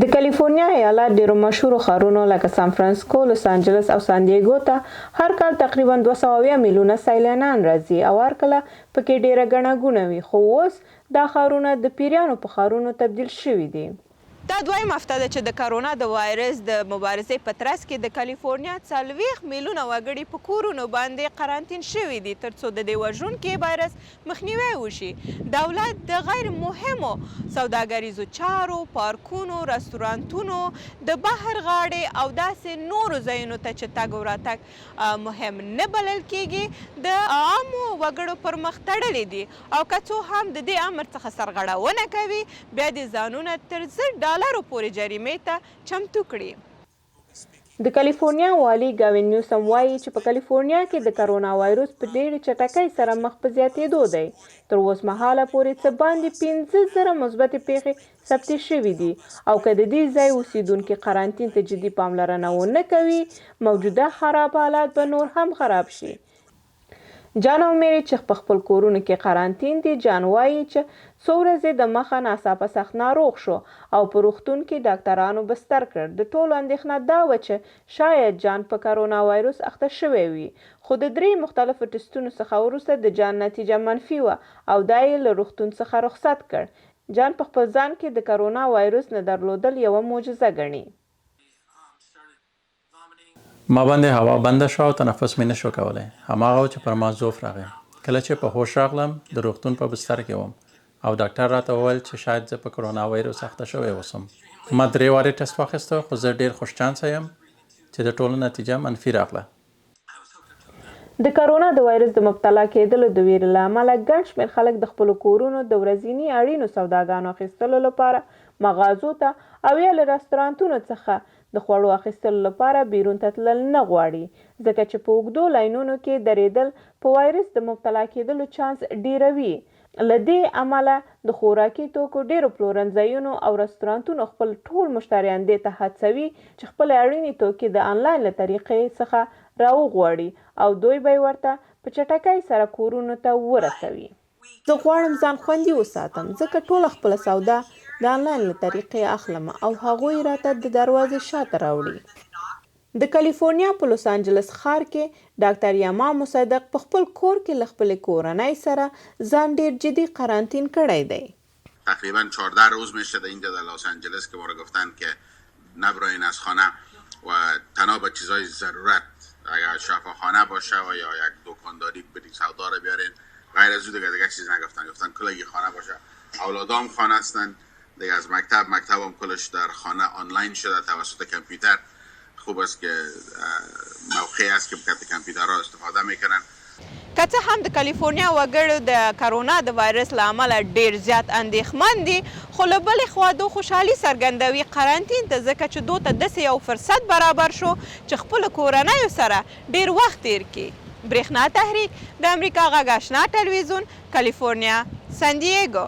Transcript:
د کلیفورنیا ایالت ډیرو مشهورو ښارونو لکه سان فرانسکو، لس انجلس او سان دیګو ته هر کال تقریبا 270 میلیونه سیلانیان راځي او هر کله پکې ډیره ګڼه ګوڼه وي، خو اوس دا ښارونه د پیریانو په ښارونو تبدیل شوي دي. دا دویمه هفته ده چې د کرونا د وایرس د مبارزې په ترڅ کې د کلیفورنیا 40 میلیونه وګړي په کورونو باندې قرنطین شوي دي ترڅو د دې وژونکي وایرس مخنیوی وشي. دولت د غیر مهمو سوداګریزو چارو، پارکونو، رستورانتونو، د بحر غاړې او داسې نورو ځایونو ته چې تګ او راتګ مهم نه بلل کیږي، د عامو وګړو پر مخ تړلې دي او که څو هم د دې امر څخه سرغړونه کوي، بیا دې ځانونه تر 1000 ډالرو پورې جریمې ته چمتو کړي. د کلیفورنیا والي ګاوین نیوسم وايي چې په کلیفورنیا کې د کرونا وایروس په ډېرې چټکۍ سره مخ په زیاتېدو دی. تر اوس مهاله پورې څه باندې 5000 مثبتې پېښې ثبتې شوې دي او که د دې ځای اوسېدونکي قرنطین ته جدي پاملرنه ونه کوي، موجوده خراب حالات به نور هم خراب شي. جان او میري چې په خپل کورونو کې قرنطین دي، جان وايي چې څو ورځې د مخه ناڅاپه سخت ناروغ شو او په روغتون کې ډاکترانو بستر کړ. د ټولو اندېښنه دا وه چې شاید جان په کرونا وایروس اخته شوی وي، خو د درې مختلفو ټسټونو څخه وروسته د جان نتیجه منفي وه او دا یې له روغتون څخه رخصت کړ. جان په خپل ځان کې د کرونا وایروس نه درلودل یوه معجزه ګڼي. ما باندې هوا بنده شوه او تنفس مې نه شو کولی. هماغه و چې پر ما ضعف راغی. کله چې په هوش راغلم، د روغتون په بستر کې وم او ډاکټر راته وویل چې شاید زه په کرونا ویروس اخته شوی اوسم. ما درې وارې ټسټ واخیسته، خو زه ډېر خوش چانسه یم چې د ټولو نتیجه منفي راغله. د کرونا د وایرس د مبتلا کېدلو د وېرې له امله ګڼ شمېر خلک د خپلو کورونو د ورځیني اړینو سوداګانو اخیستلو لپاره مغازو ته او یا له رستورانتونو څخه د خوړو اخیستلو لپاره بیرون ته تلل نه غواړي ځکه چې په اوږدو لاینونو کې درېدل په وایرس د مبتلا کېدلو چانس ډېروي. له دې امله د خوراکي توکو ډېرو پلورنځایونو او رستورانتونو خپل ټول مشتریان دې ته هڅوي چې خپل اړینې توکي د انلاین له طریقې څخه راوغواړي او دوی به یې ورته په چټکۍ سره کورونو ته ورسوي. زه غواړم ځان خوندي وساتم، ځکه ټوله خپله سودا د انلاین له طریقې اخلم او هغوی راته د دروازې شاته راوړي. د کلیفورنیا په لوس انجلس ښار کې ډاکتر یما مصدق په خپل کور کې له خپلې کورنۍ سره ځان ډېر جدي قرنطین کړی دی. تقریبا 14 روز میشه در اینجا در لس آنجلس که ما را گفتن که نبراین از خانه و تنها به چیزای ضرورت، اگر شفاخانه باشه و یا یک دکانداری بری سودا را بیارین، غیر از او دیگه چیز نگفتن. گفتن کلگی خانه باشه. اولادام خانه هستن دیگه، از مکتب مکتب هم کلش در خانه آنلاین شده توسط کامپیوتر. خوب است که موقع است که کامپیوتر را استفاده میکنن. که څه هم د کالیفورنیا وګړو د کرونا د وایرس له امله ډیر زیات اندېښمن دي، خو له بلې خوا دوی خوشحالي څرګندوي قرنطین ته، ځکه چې دوی ته داسې یو فرصت برابر شو چې خپلو کورنیو سره ډیر وخت تیر کړي. برېښنا تحریک، د امریکا غږ آشنا ټلویزیون، کالیفورنیا، سان دییګو.